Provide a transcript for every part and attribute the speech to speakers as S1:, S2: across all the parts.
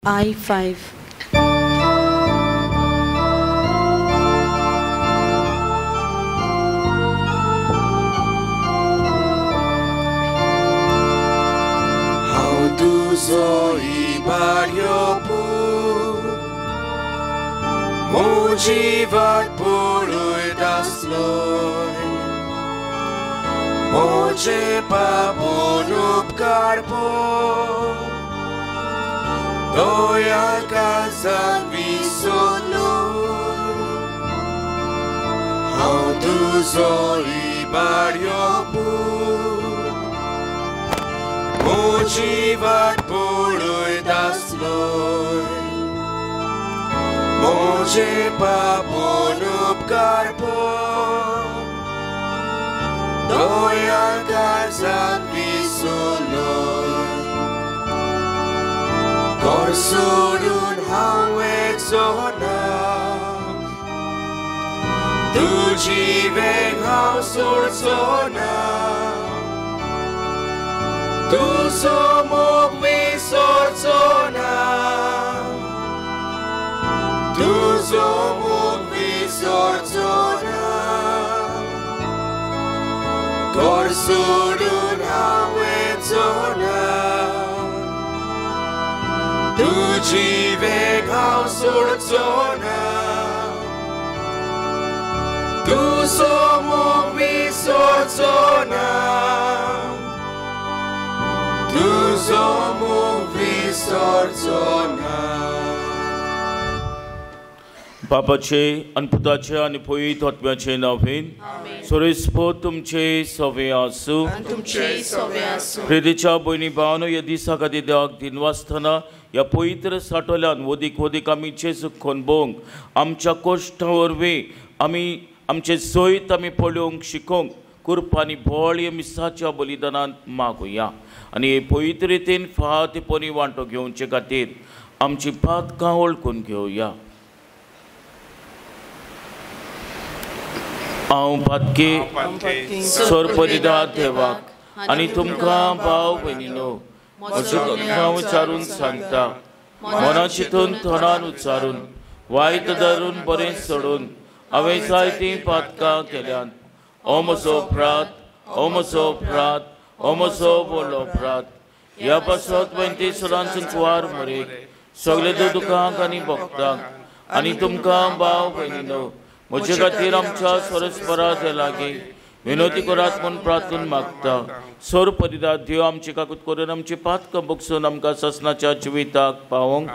S1: I5.
S2: How तुझो इबार्यो म्हजी वाट पळयत आसलोय म्हजे पापून उपकार पळय दया काळजाक विसरलो हांव तुजो इबार्यो म्हजी वाट पळयत आसलोय म्हजे पापून उपकार पळय दया काळजाक विसरलोय घर सोडून हांव वचो ना तुजी वेंग हांव सोडचो ना तुजो मोग विसरचो ना तुजो मोग विसरचो ना घर सोडून हांव वचो ना तुजी वेंग हांव सोडचो ना तुजो मोग विसरचो ना तुजो मोग विसरचो ना.
S3: बापाचे आनी पुताचे आनी पवित्र आत्म्याचे नांवान सोरेस्पद तुमचे सवे आसूं. प्रेरीच्या भयणी भावानो, ह्या दिसा खातीर देवाक दिनवासतना ह्या पवित्र साठोल्यान वदीक वदीक आमी जेजूक खनबोवंक आमच्या कोश्टा वरवीं आमी आमचे सयत आमी पळोवंक शिकोवंक कृपा आनी बळ ह्या मिसाच्या बलिदानांत मागुया आनी हे पवित्र रितीन फावती परी वांटो घेवचे खातीर आमची पातकां वळखून घेवया. हांव पातकी सोरपरिदा देवाक आनी तुमकां भाव भयणीनो म्हजो हांव उच्चारून सांगता, मना चिंतून थोडान उच्चारून वायट धरून बरें सोडून हांवें जायतीं पातकां केल्यांत. ओ म्हजो अपराध, ओ म्हजो अपराध, ओ म्हजो व्हडलो अपराध. ह्या पासत वेंती सदांच कुवार मरेक सगळे दुकांक आनी भक्तांक आनी तुमकां भाव भयणीनो म्हजे खातीर आमच्या सरस्परा लागीं विनोती करात म्हूण प्रार्थून मागता. सोर परिदा देव आमची काकूत करून आमची पातकां बगसून आमकां ससनाच्या जिविताक पावोवंक.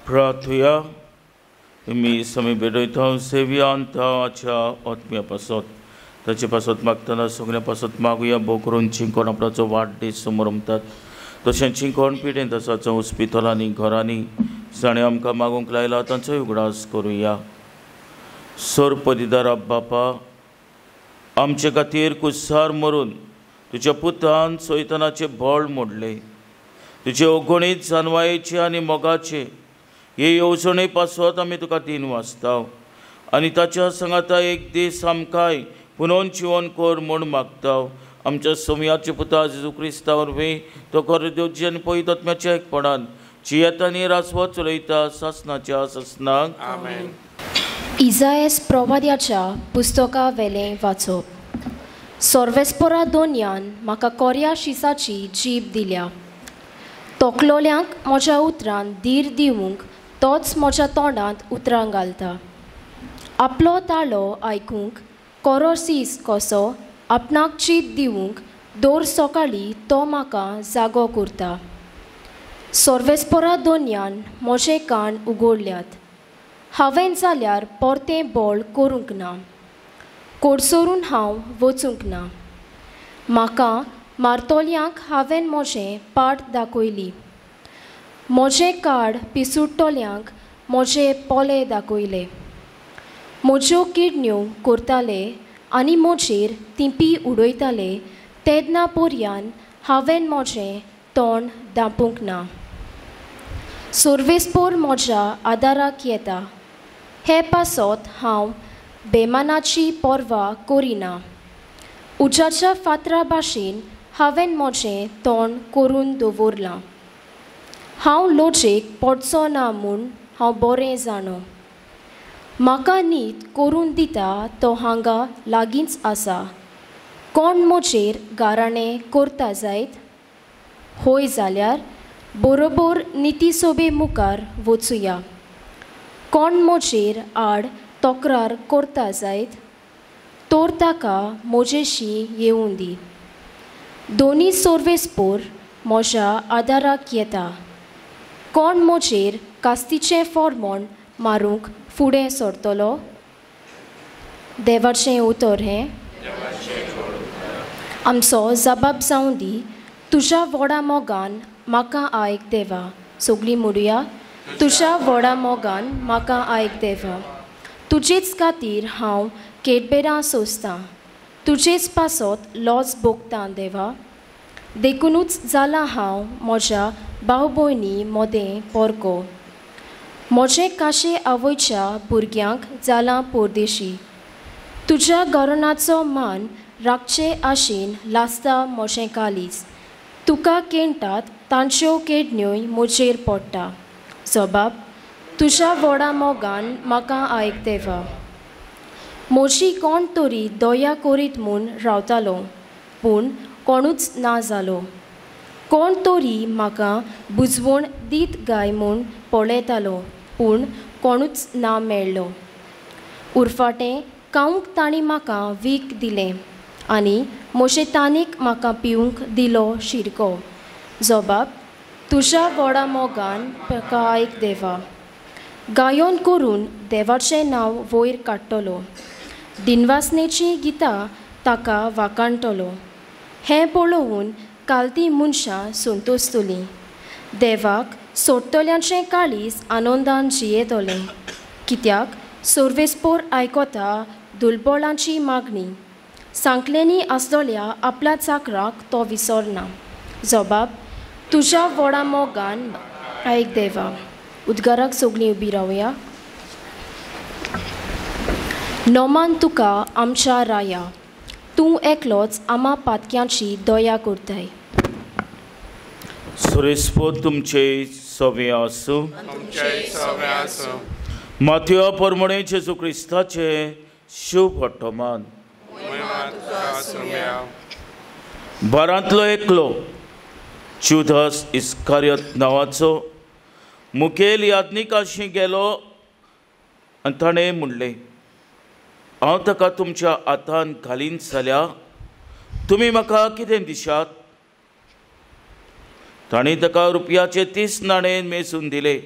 S3: प्रार्थुया. तुमी समी भेटयता सेव्यान ताच्या आत्म्या पासत ताचे पासत मागतना सगळ्या पासत मागुया. भोव करून चिंकोण आपणाचो वाडदीस समरमतात तशें चिंकोण पिडेंत आसा जावं हॉस्पिटलांनी घरांनी जाणें आमकां मागूंक लायला तांचोय उगडास करुया. सोरपदिदारा बापा, आमचे खातीर कुसार मरून तुज्या पुतान सैतानाचें बळ मोडलें. तुजे अगणीत जानवायेचे आनी मोगाचे हे येवजणे पासत आमी तुका दिन वाचता आनी ताच्या सांगाता एक दीस आमकांय पुनोन जिवन कर म्हूण मागता. आमच्या सोमयाचे पुता जेजू क्रिस्ता वरवीं तो खरो देवची आनी पवित्र आत्म्याच्या एकपणान जियेता राजवत चलयता सासनाच्या सासनाक.
S4: इजायस प्रवाद्याच्या पुस्तका वेलें वाचप.
S1: सोर्वेस्पोरा दोनयान म्हाका कोऱ्या शिसाची जीब दिल्या. तोखलोल्यांक म्हज्या उतरान धीर दिवंक तोच म्हज्या तोंडांत उतरां घालता. आपलो ताळो आयकूंक कोरो शीस कसो आपणाक चीत दिवंक दर सकाळीं तो म्हाका जागो करता. सोर्वेस्पोरा दोनयान म्हजे कान उगडल्यात. हांवें जाल्यार परतें बळ करूंक ना. कोडसरून हांव वचूंक ना. म्हाका मारतोल्यांक हांवें म्हजें पाट दाखयली. म्हजें कार्ड पिसुडटल्यांक म्हजे पोले दाखयले. म्हज्यो किडण्यो करताले आनी म्हजेर तिंपी उडयताले तेन्ना पर्यान हांवें म्हजें तोंड धांपूंक ना. सोर्वेस्पोर म्हज्या आदाराक येता. हे पासत हांव बेमानाची पर्वा करिना. उज्याच्या फातरा भाशेन हांवें म्हजें तोंड करून दवरलां. हांव लजेक पडचो ना म्हूण हांव बरें जाणो. म्हाका नीत करून दिता तो हांगा लागींच आसा. कोण म्हजेर गाराणें करता जायत? हय जाल्यार बरोबर नितीसोबे मुखार वचुया. कोण म्हजेर आड तक्रार करता जायत? तर ताका म्हजेशी येवूं दी. दोनी सोर्वेस्पोर म्हज्या आदाराक येता. कोण म्हजेर कास्तीचें फॉर्मोण मारूंक फुडें सरतलो? देवाचें उतर हें. आमचो जबाब जावं दी तुज्या व्हडा मोगान म्हाका आयक देवा. सगळीं म्हणुया, तुज्या व्हडा मोगान म्हाका आयक देवा. तुजेच खातीर हांव केटबेरां सोंसतां. तुजेच पासत लॉज भोगतां देवा. देखुनूच जालां हांव म्हज्या भाव भयणी मोदें पोरको. म्हजें काशे आवयच्या भुरग्यांक जालां परदेशी. तुज्या घराण्याचो मान राखचे आशेन लासता म्हजें कालीज. तुका केणटात तांच्यो केडण्योय म्हजेर पडटा. जबाब तुज्या व्हडा मोगान म्हाका आयक देवा. म्हजी कोण तरी दया करीत म्हूण रावतालो पूण कोणूच ना जालो. कोण तरी म्हाका बुजवण दीत गाय म्हूण पळयतालो पूण कोणूच ना मेळ्ळो. उरफाटें खावंक तांणी म्हाका वीख दिलें आनी म्हजे तानीक म्हाका पिवंक दिलो शिरको. जबाब तुज्या व्हडा मोगान म्हाका आयक देवा. गायोन करून देवाचें नांव वयर काडटलो. दिनवासनेचीं गितां ताका वाखाणटलो. हें पळोवन कालती मनशां संतोसतलीं. देवाक सोडटल्यांचें काळीज आनंदान जियेतलें. कित्याक सोर्वेस्पोर आयकता दुर्बळांची मागणी. सांकलेनी आसलोल्या आपल्या चाकराक तो विसरना. जबाब तुज्या व्हडा मोगान आयक देवा. उद्गाराक सगळीं उबी रावया. नोमान तुका आमच्या राया. तूं एकलोच आमा पातक्यांची दया करताय.
S3: सुरेस्पोर तुमचे सवे आसूं. माथ्या परमणे जेजू क्रिस्ताचे शुभ वर्तमान. बारांतलो एकलो जुदास इस्कारियत नांवाचो मुखेल याज्ञिकाशी गेलो आनी ताणें म्हणलें, हांव ताका तुमच्या हातान घालीन जाल्यार तुमी म्हाका कितें दिशात? ताणें ताका रुपयाचे 30 नाणें मेजून दिले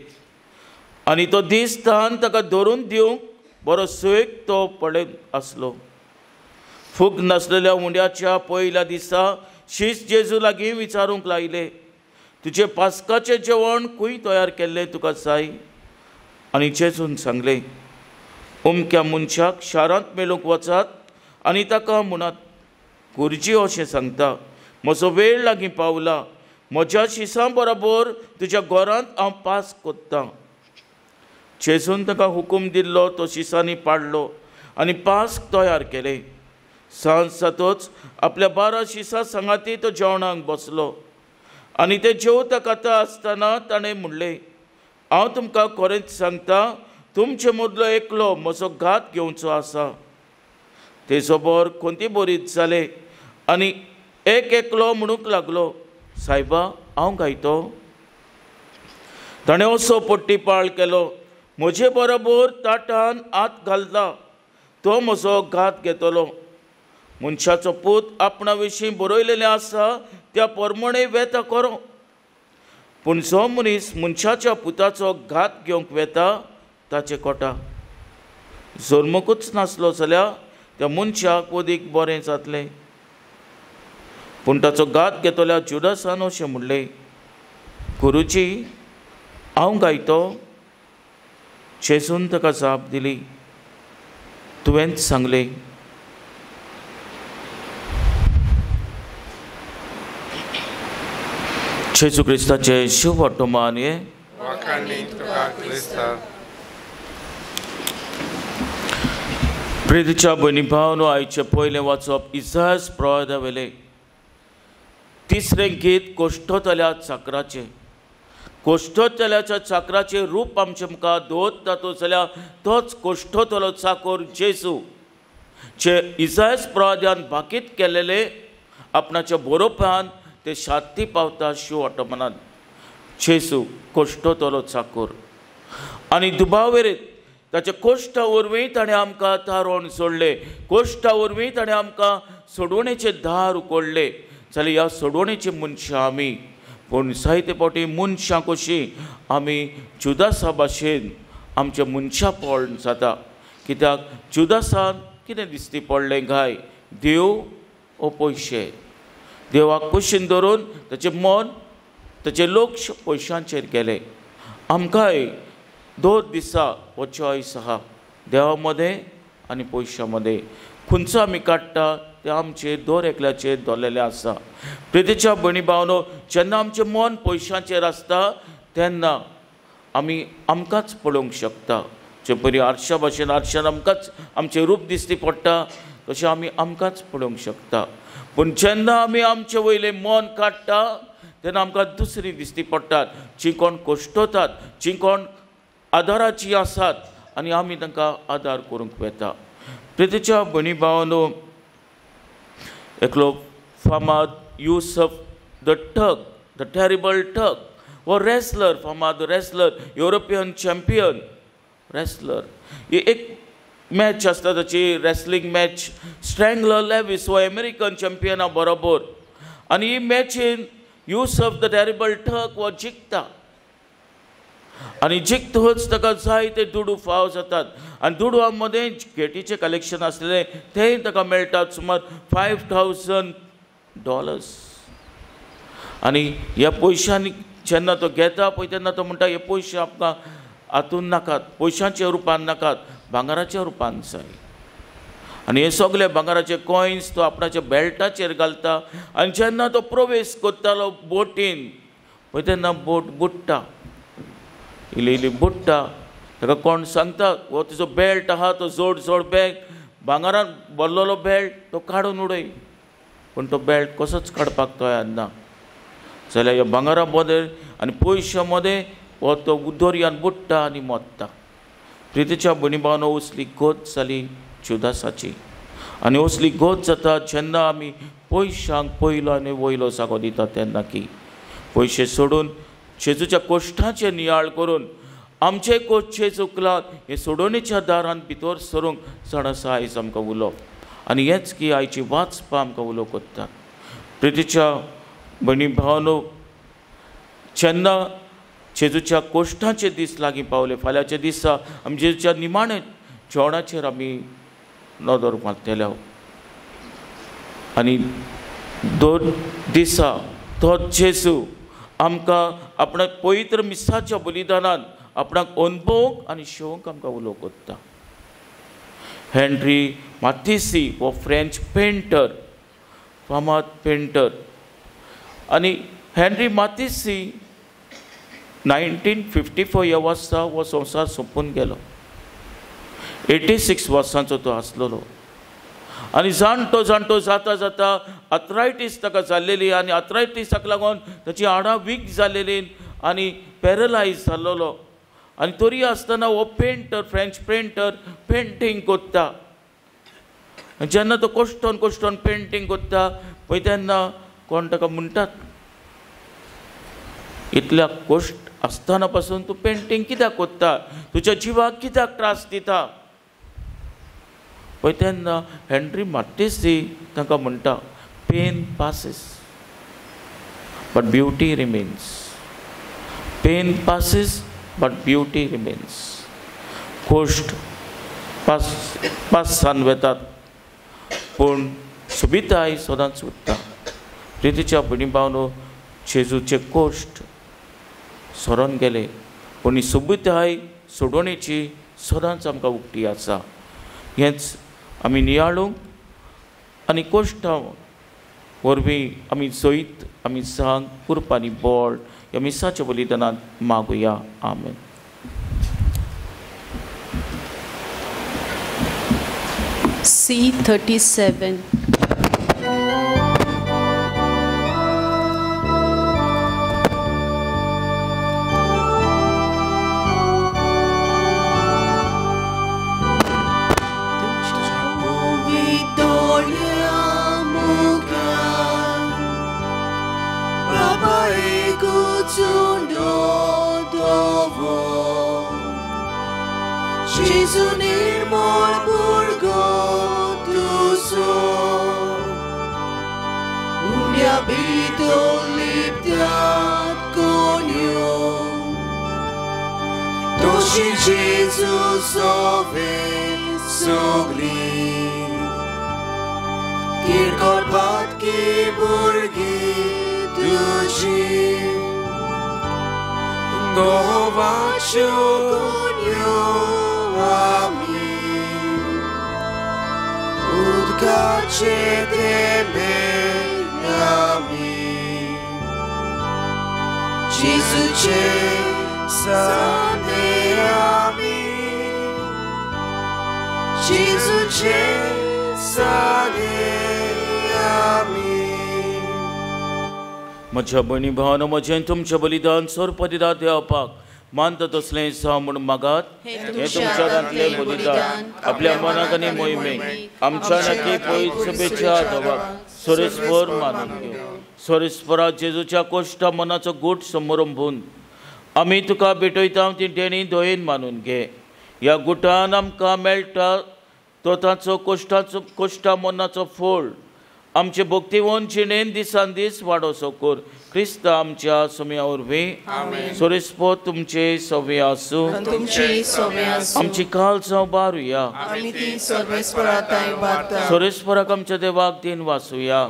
S3: आनी तो दीस तान ताका धरून दिवंक बरो सुयेक तो पळयत आसलो. फूग नासलेल्या उंड्याच्या पयल्या दिसा शीस जेजू लागीं विचारूंक लायले, तुजें पास्काचें जेवण खंय तयार केल्लें तुका जाय? आनी जेजून सांगलें, अमक्या मनशाक शारांत मेळूंक वचात आनी ताका म्हणात, गुरुजी अशें सांगता, म्हजो वेळ लागीं पावला, म्हज्या शिसां बरोबर तुज्या घरांत हांव पास कोत्तां. जेजून ताका हुकूम दिल्लो तो शिसांनी पाडलो आनी पास्क तयार केलें. सांज जातच आपल्या 12 शिसां सांगाती तो जेवणाक बसलो आनी ते जेवता खाता आसतना ताणें म्हणलें, हांव तुमकां खरेंच सांगता, तुमचे मदलो एकलो म्हजो घात घेवचो आसा. ते जबर कोणती बरीच जाले आनी एक एकलो म्हणूंक लागलो, सायबा हांव गायतो। ताणें असो पट्टीपाळ केलो, म्हजे बरोबर ताटान हात घालता तो म्हजो घात घेतलो। मनशाचो पूत आपणा विशीं बरयलेलें आसा त्या प्रमाणे वेता करो, पूण जो मनीस मनशाच्या पुताचो घात घेवंक वेता ताचे कोटा जल्मकूच नासलो जाल्यार त्या मनशाक वदीक बरें जातलें। पूण ताचो घात घेतल्या जुदासान अशें म्हणलें, गुरुजी हांव गायतो। जेजून ताका जाप दिली, तुवेंच सांगलें। जेजू क्रिस्ताचें शुभ वर्तमान हें। प्रितीच्या भयणी भावनो, आयचें पयलें वाचप इसायास प्रवादा वेलें तिसरें गीत कोश्टतल्या चाकराचें। कोश्टतल्याच्या चाकराचें रूप आमचे मुखार दवरता तो जाल्यार तोच कोश्टतलो चाकोर जेजू, जे इसायास प्रवाद्यान भाकीत केलेले आपणाच्या बरोवपान ते शांती पावता शिव ऑटोमनान। जेजू कोश्टतलो चाकोर आनी दुबावेरीत ताच्या कोश्टा वरवीं ताणें आमकां तारोण सोडलें, कोश्टा वरवीं ताणें आमकां सोडवणेचें दार उकडलें। जाल्यार ह्या सोडवणेची मनशां आमी, पूण जायते फावटी मनशां कशीं आमी जुदासा भाशेन आमचें मनशापण जाता। कित्याक जुदासान कितें दिसती पडलें काय देव ओ पयशे, देवाक कुशीन धरून ताचें मन ताचें लक्ष पयशांचेर गेलें। आमकांय दोन दिसा हो चॉयस आहा, देवा मदें आनी पयशां मदें खंयचो आमी काडटा तें आमचेर दर एकल्याचेर दवरलेलें आसा। प्रितीच्या भयणी भावनो, जेन्ना आमचें मन पयशांचेर आसता तेन्ना आमी आमकांच पळोवंक शकता। जे परी आरशा भाशेन आरशान आमकांच आमचें रूप दिसती पडटा तशें आमी आमकांच पळोवंक शकता। पूण जेन्ना आमी आमचे वयलें मन काडटा तेन्ना आमकां दुसरी दिसती पडटात, जी कोण कोश्टतात, जी कोण आदाराची आसात आनी आमी तांकां आदार करूंक वेता। प्रितीच्या भयणी भावानो, एकलो फामाद Yusuf the Turk, the terrible Turk हो रेसलर, फामाद रेसलर, युरोपियन चॅम्पियन रेसलर, ही एक मॅच आसता ताची रेसलिंग मॅच स्ट्रँगलर लेविस हो अमेरिकन चॅम्पियना बरोबर, आनी ही मॅचीन युसफ the terrible Turk हो जिखता आनी जिखतच ताका जायते दुडू फाव जातात आनी दुडवां मदें गेटीचें कलेक्शन आसलें तेंय ताका मेळटात सुमार $5,000। आनी ह्या पयशांनी जेन्ना तो घेता पळय तेन्ना तो म्हणटा हे पयशे आमकां हातून नाकात, पयशांच्या रुपान नाकात, भांगराच्या रुपान जाय। आनी हे सगळे भांगराचे कॉयन्स तो आपणाच्या बेल्टाचेर घालता आनी जेन्ना तो प्रवेश करतालो बोटीन पळय तेन्ना बोट बुडटा, इल्ली इल्ली बुडटा। ताका कोण सांगता हो तुजो बेल्ट आहा तो जोड जोड बॅग भांगरान भरलेलो बेल्ट तो काडून उडय, पूण तो बेल्ट कसोच काडपाक तयार ना। जाल्यार ह्या भांगरा मदें आनी पयशां मदें हो तो दर्यान बुडटा आनी मरता। प्रितीच्या भयणी भावनो, असली गत जाली जुदासाची आनी असली गत जाता जेन्ना आमी पयशांक पयलो आनी वयलो जागो दिता तेन्ना की पयशे सोडून जेजूच्या कोश्टाचें नियाळ करून आमचे कोश जे चुकलात हे सोडोवणेच्या दारान भितर सरूंक जाण आसा आयज आमकां उलोवप आनी हेंच की आयची वाचपा आमकां उलो करता। प्रितीच्या भयणी भावनो, जेन्ना जेजूच्या कोश्टाचे दीस लागीं पावले, फाल्यांच्या दिसा आमी जेजूच्या निमाणे जेवणाचेर आमी नदर मारतले आनी दोन दिसा तो जेजू आमकां आपणाक पवित्र मिसाच्या बलिदानान आपणाक अनुभवंक आनी शेवंक आमकां उलो करता। हेनरी माथेसी हो फ्रेंच पेंटर, फामाद पेंटर, आनी हेनरी माथेसी 1954 ह्या वर्सा हो संवसार सोंपून गेलो। 86 वर्सांचो तो आसलेलो आनी जाणटो जाणटो जाता जाता आथरायटीस ताका जाल्लेली आनी आथरायटीसाक लागून ताची हाडां वीक जाल्लेली आनी पॅरलायज जाल्लोलो आनी तरी आसतना हो पेंटर, फ्रेंच पेंटर पेंटींग कोत्ता। जेन्ना तो कोश्टोन कोश्टोन पेंटींग कोत्ता पळय तेन्ना कोण ताका म्हणटात इतल्या कोश्ट आसतना पासून तूं पेंटींग कित्याक कोत्ता, तुज्या जिवाक कित्याक त्रास दिता. पळय तेन्ना हेनरी माट्टेसी तांकां म्हणटा pain passes but beauty remains, pain passes but beauty remains. कोश्ट पास पासान वेतात पूण सोबिताय सदांच उरता. प्रितीच्या भयणी भावनो जेजूचे कोश्ट सरोन गेले पूण ही सोबिताय सोडोवणेची सदांच आमकां उक्ती आसा. हेंच आमी नियाळूंक आनी कोश्टां वरवीं आमी जैत आमी सांग कुरपानी बळ ह्या मिसाच्या बलिदानांत मागुया. आमेन.
S4: C37.
S2: Gesù nirmol burgo tuso unia bito liptat conio Toshi Gesù sove sogli Kirkor patki burgi tuji Govacho conio Amin Udgache teme amin Gesù ce sane amin Gesù ce sane amin.
S3: म्हज्या भयणी भावानो म्हजें तुमचें बलिदान सोरपदिदा देवपाक मानता तसलें जावं म्हूण मागात. हें तुमच्या हातांतलें बलिदान आपल्या मनाक आनी मोहिमेक आमच्या नाती पयस शुभेच्छा देवाक सोरेस्पर मानून घेवं. सोरेस्परा जेजूच्या कोश्टा मनाचो गूट समरंभून आमी तुका भेटयता ती देणी दयेन मानून घे. ह्या गुटान आमकां मेळटा तो ताचो कोश्टाचो कोश्टा मनाचो फोळ आमचे भक्तिवन जिणेन दिसान दीस वाडोसो कर. क्रिस्त आमच्या सुम्या वरवीं. सोरेस्पो तुमचे सवे आसूं, आमची काल जावं बारुया. सोरेस्पराक आमच्या देवाक दिन वासुया.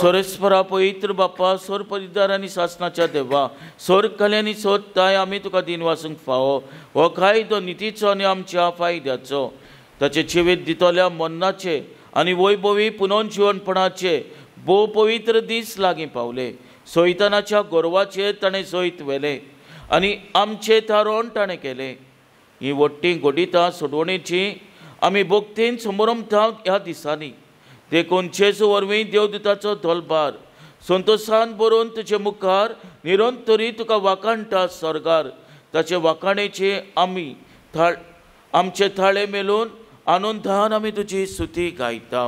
S3: सोरेस्परा पवित्र बाप्पा सोरपरिदार आनी सासनाच्या देवा सोर कल्यांनी सोदताय आमी तुका दिन वासूंक फावो. हो कायदो नितीचो आनी आमच्या फायद्याचो ताचे जिवीत दितल्या मन्नाचे आनी वैभवी पुनर्जिवनपणाचे भोव पवित्र दीस लागीं पावले. सोयतानाच्या गोरवाचेर ताणें जैत व्हेलें आनी आमचें थारोवन ताणें केलें. ही वट्टी घडितां सोडवणेची आमी भक्तीन समरमता ह्या दिसांनी. देखून जेजू वरवीं देवदूताचो धोलभार संतोशान बरोवन तुजे मुखार निरंतरी तुका वाखाणटा स्वर्गार. ताचे वाखाणेचे आमी आमचे थाळे मेलून आनंदान आमी तुजी स्तुती गायता.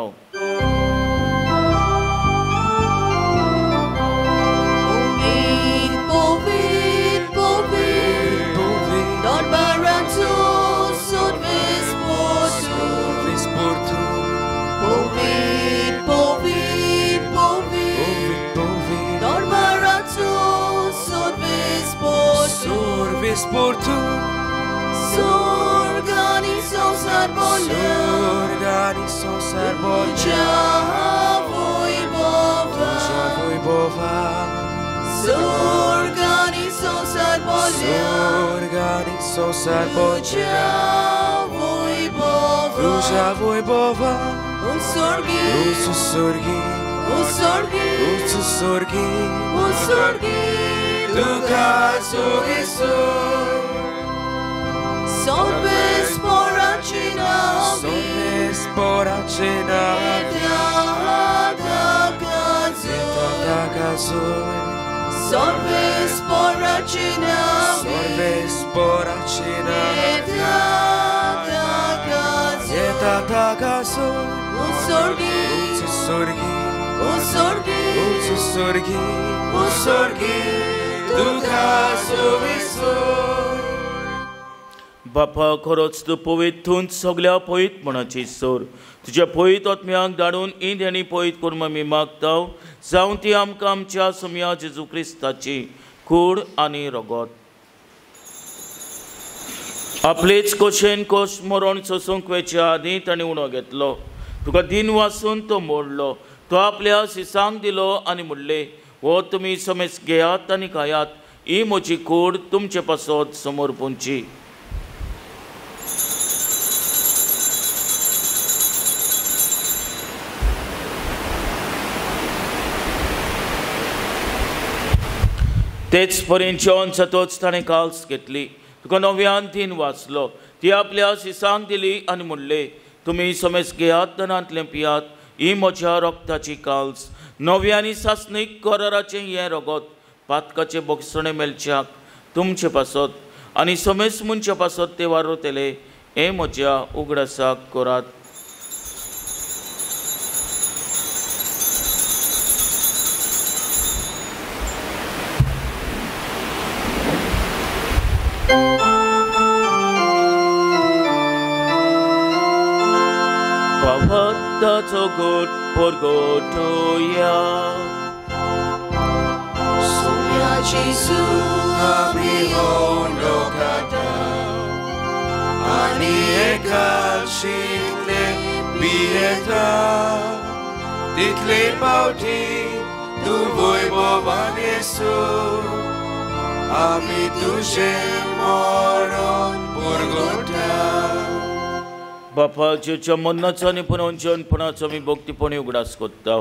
S2: Usorgi, usorgi, usorgi, तुका सुविसोर.
S3: बापा खरोच तूं पवित्र थून सगल्या पवित्रपणाची सोर तुज्या पवित्र आत्म्याक धाडून ईद आनी पवित्र करून आमी मागता जावं ती आमकां आमच्या सोम्या जेजू क्रिस्ताची कूड आनी रगत. आपलेच कोशेन कोश मरण सोसूंक वेच्या आदीं ताणें उणो घेतलो, तुका दिन वासून तो मोडलो, तो आपल्या शिसांक दिलो आनी म्हणलें, हो तुमी समेज घेयात आनी खायात, ही म्हजी कूड तुमचे पासत समोर पोंची. तेच परीन जेवण जातच ताणें काल्स घेतली, तुका नव्यान तीन वाचलो, ती आपल्या शिसांक दिली आनी म्हणलें, तुमी समेज घेयात दनांतलें पियात, ही म्हज्या रक्ताची काल्स, नव्या आनी सासणीक कराराचें हें रगत पातकाचें बक्षणें मेळच्याक तुमचे पासत आनी समेज मनच्या पासत ते वारवतले, हें म्हज्या उगडासाक करात. ताचो गोट परगटोया.
S2: सोम्या जेजू आमी ओंडो खाता आनी एकाशितले पियेता, तितले पावटी तूं वैभवान येसू आमी तुजें मरण परगटा.
S3: बापा जेच्या मरणाचो आनी पुनर्जीवनपणाचो आमी भक्तीपणी उगडास करता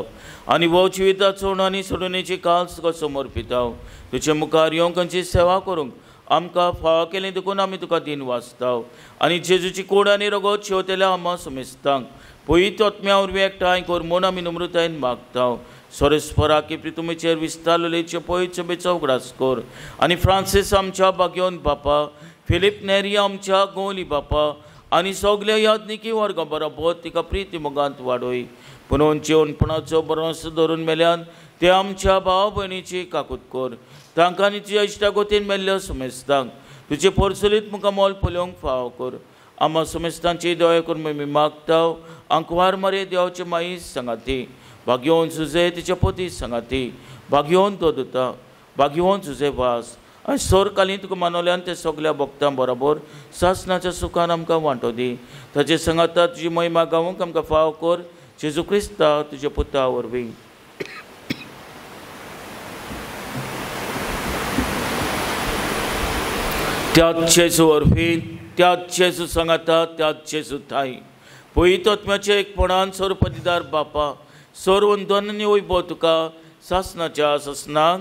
S3: आनी हो जिविताचो आनी सोडणेची काल्स तुका समर्पिता, तुजे मुखार येवंक आमची सेवा करूंक आमकां फावो केली देखून आमी तुका दिन वाचता आनी जेजूची कोड आनी रगत शेवतेल्या आमा समेस्तांक पवित्र आत्म्या वरवीं एकठांय कर म्हूण आमी नम्रतायेन मागता. सोरेस्परा की प्रितुमेचेर विस्तारलेचे पवित्र सभेचो उगडास कर आनी फ्रांसीस आमच्या भाग्योन बापा, फिलीप नेरी आमच्या गोली बापा आनी सगल्या याज्ञिकी वर्गा बरोबर तिका प्रिती मोगांत वाडय. पुणून जेवणपणाचो बरोस धरून मेल्यान ते आमच्या भाव भयणीची काकूत कर, तांकां आनी तुज्या इश्टागोतीन मेल्ल्या समेस्तांक तुजे पोरसुलीत मुखार मोल पळोवंक फावो कर. आमा समेस्तांची दया करून आमी मागता. आंकवार मरे देवाचे माई सांगाती, भाग्योवन सुजे तिच्या पती सांगाती, भाग्योवन तो दुता, भाग्योवन सुजे वास आनी सोर काली तुका मानवल्यान ते सगल्या भक्तां बरोबर सासणाच्या सुखान आमकां वांटो दी. ताचे सांगाता तुजी महिमा गावंक आमकां फाव कर, जेजू क्रिस्ता तुज्या पुता वरवीं. त्याच जेजू वरवीं, त्याच जेजू सांगाता, त्याच जेजू थाय पवित्र आत्म्याच्या एकपणान सर्वपदिदार बापा सर्व दोन वैभव तुका सासणाच्या सासणाक.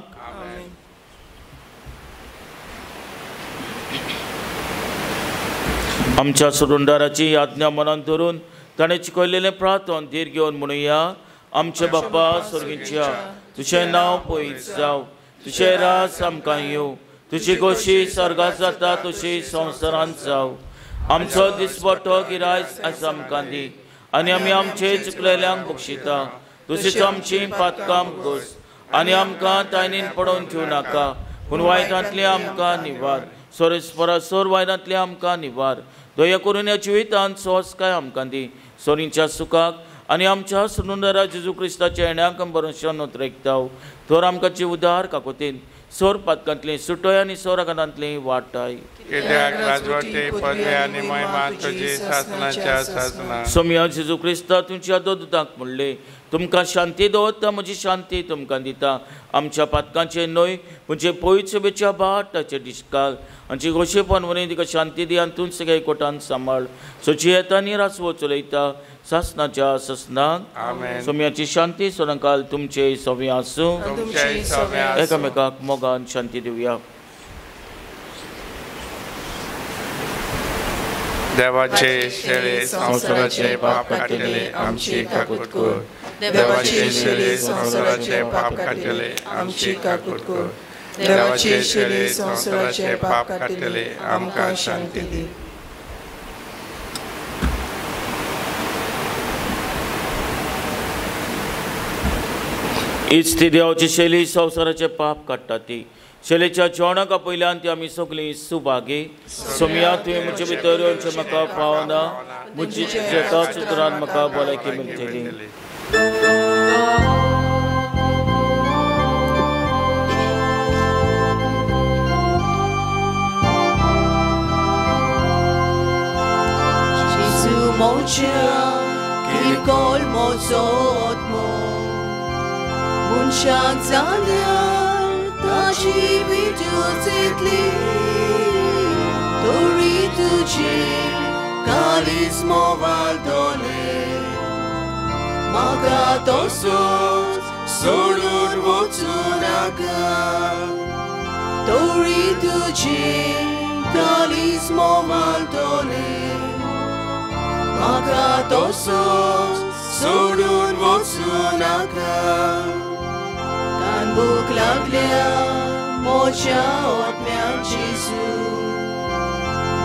S3: आमच्या सोडूनदाराची याज्ञा मनान धरून ताणें शिकयलेलें प्रार्थन धीर घेवन म्हणुया. आमचे बापा स्वर्गीच्या, तुजें नांव पवित्र जावं, तुजें राज आमकां येवं, तुजी गोशी स्वर्गांत जाता तशी संवसारांत जावं. आमचो दिसपट्टो गिरायस आयज आमकां दी आनी आमी आमचे चुकलेल्यांक बक्षिता, तशीच आमची पातकां गोस आनी आमकां तायनीन पडोवन दिवं नाका, पूण वायटांतलें आमकां निवार. सोरेस्परा सोर वायटांतलें आमकां निवार. दया करून ह्या जिवितांत सोंसकाय आमकां दी, सोरींच्या सुखाक आनी आमच्या सुनुंदरा जेजू क्रिस्ताच्या येण्याक भरोश्यान उतरेकता. तर आमकां जीव उदार काकोतीन सोर पातकांतली सुटय आनी सोर आकांतांतली वाटाय. सोम्या जेजू क्रिस्ता तुमच्या दोदूतांक म्हणलें, तुमकां शांती दवरता, म्हजी शांती तुमकां दिता. आमच्या पातकांचे न्हय म्हणजे पवित्र सभेच्या भाटाचे डिस्काल आमची गोशेपण वरवीं तिका शांती दी आनी तूं सगळ्या कोटान सांबाळ. सोची येता आनी रासवो चलयता सासणाच्या सासणाक. सोम्याची शांती सोरंकाल तुमचे सवे आसूं. एकामेकाक मोगान शांती दिवया.
S2: देवाचे शेळे संवसाराचे पाप काडटले आमची काकूत कर. देवाचे शेळे संवसाराचे पाप काडटले आमची काकूत कर. देवाचे शेळे संवसाराचे पाप काडटले आमकां शांती दी.
S3: इच ती देवाची शैली संवसाराचे पाप काडटा ती शैलेच्या जेवणाक आपयल्यान ती आमी सगळीं सुभागी. सोमया तुवें म्हजे भितर येवचें म्हाका पावना, म्हजी एकाच उतरान म्हाका भलायकी मेळटली.
S4: किरकोळ म्हजो आत्मो मनशाक जाल्यार ताची विद्युत येतली, तरी तुजी काळीज मोवालतलें. म्हाका तसोच सोडून वचूं नाका, तरी तुजी काळीज मोवालतलें. म्हाका तसोच सोडून वचूं नाका. भूक लागल्या म्हज्या आत्म्याक जेजू,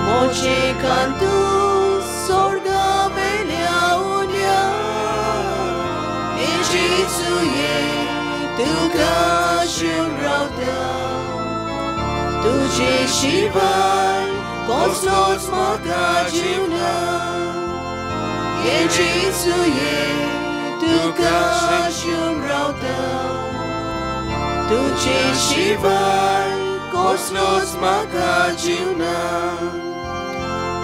S4: म्हजे कांतू स्वर्गा वेल्या उरल्या. हे जेजू ये तुका आशेवन रावता, तुजे शिवाय कसलोच म्हाका जीव ना. हे जेजू ये तुका आशेवन रावता, तुजे शिवाय कसलोच म्हाका जीव ना.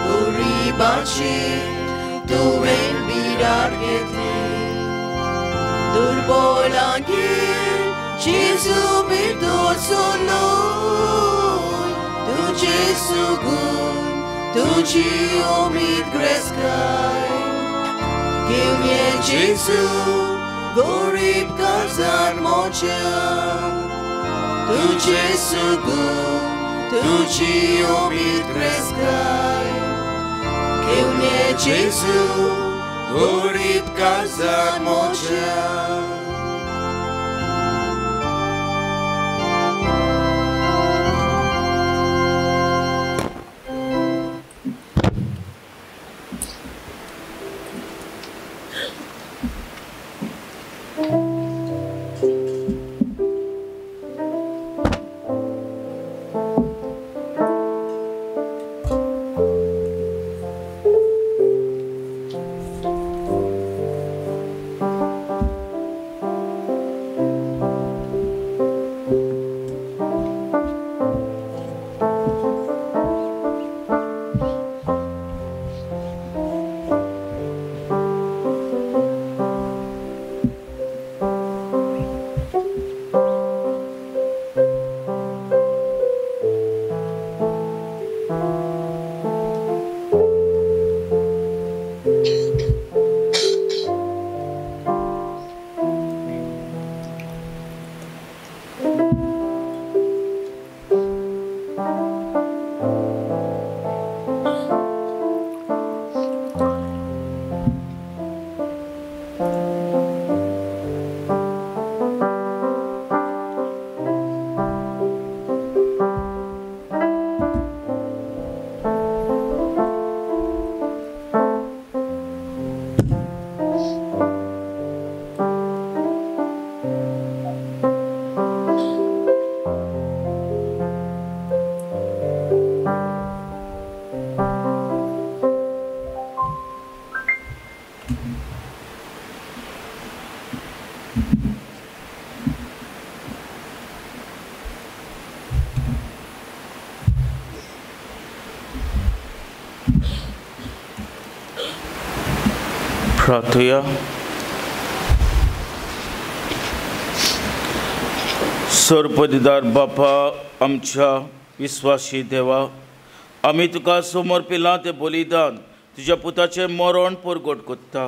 S4: गरिबाचेर तुवें बिराड घेतलें, दुर्बोलांगेर जेजू भितर सरलो. तुजे सुगून तुजी उमेद ग्रेस्ताय, घेवन ये जेजू गरीब काळजान म्हज्या. तुजे सुगून तुजी उमेद ग्रेस्ताय, घेवन ये जेजू गरीब काळजान म्हज्या.
S3: प्रार्थुया. सर्वपदिदार बापा, आमच्या विस्वासी देवा, आमी तुका समर्पिलां तें बलिदान तुज्या पुताचें मरण परगट कोत्ता.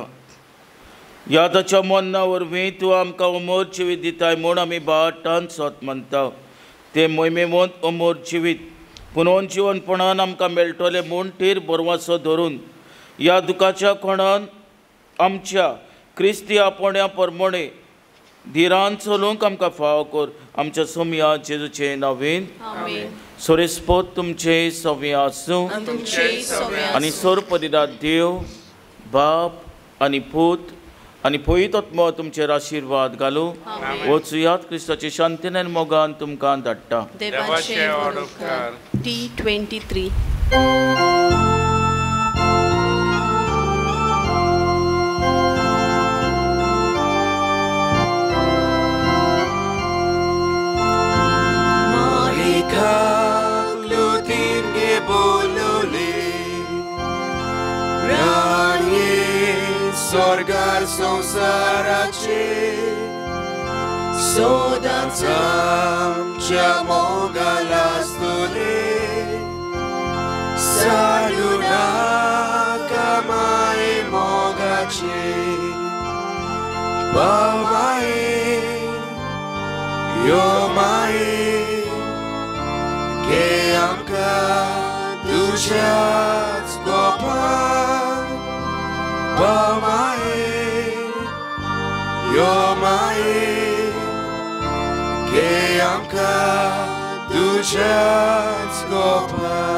S3: ह्या ताच्या मरणा वरवीं तूं आमकां अमर जिवीत दिताय म्हूण आमी बाटान सोत मानता. तें मोहिमेवंत अमर जिवीत पुनोन जिवनपणान आमकां मेळटलें म्हूण टीर बरवासो धरून ह्या दुखाच्या कोणान आमच्या क्रिस्ती आपोवण्या प्रमाणे धिरान चलूंक आमकां फावो कर. आमच्या सोमया जेजूचे नांवेन. सोरेस्पोत तुमचे सवे आसूं आनी सोरपदिदार देव बाप आनी पूत आनी पवित्र आत्मो तुमचेर आशिर्वाद घालूं. वचुयात क्रिस्ताचे शांतीन आनी मोगान तुमकां धाडटा.
S2: देवाचे व्हड उपकार.
S5: T23.
S4: स्वर्गार संवसाराचे सदांच आमच्या मोगाल आसतले साडू नाका माये मोगाचे पाव माये यो माये घे आमकां तुज्याच गोपान पाव माये यो माये घे आमकां तुज्याच गोपान.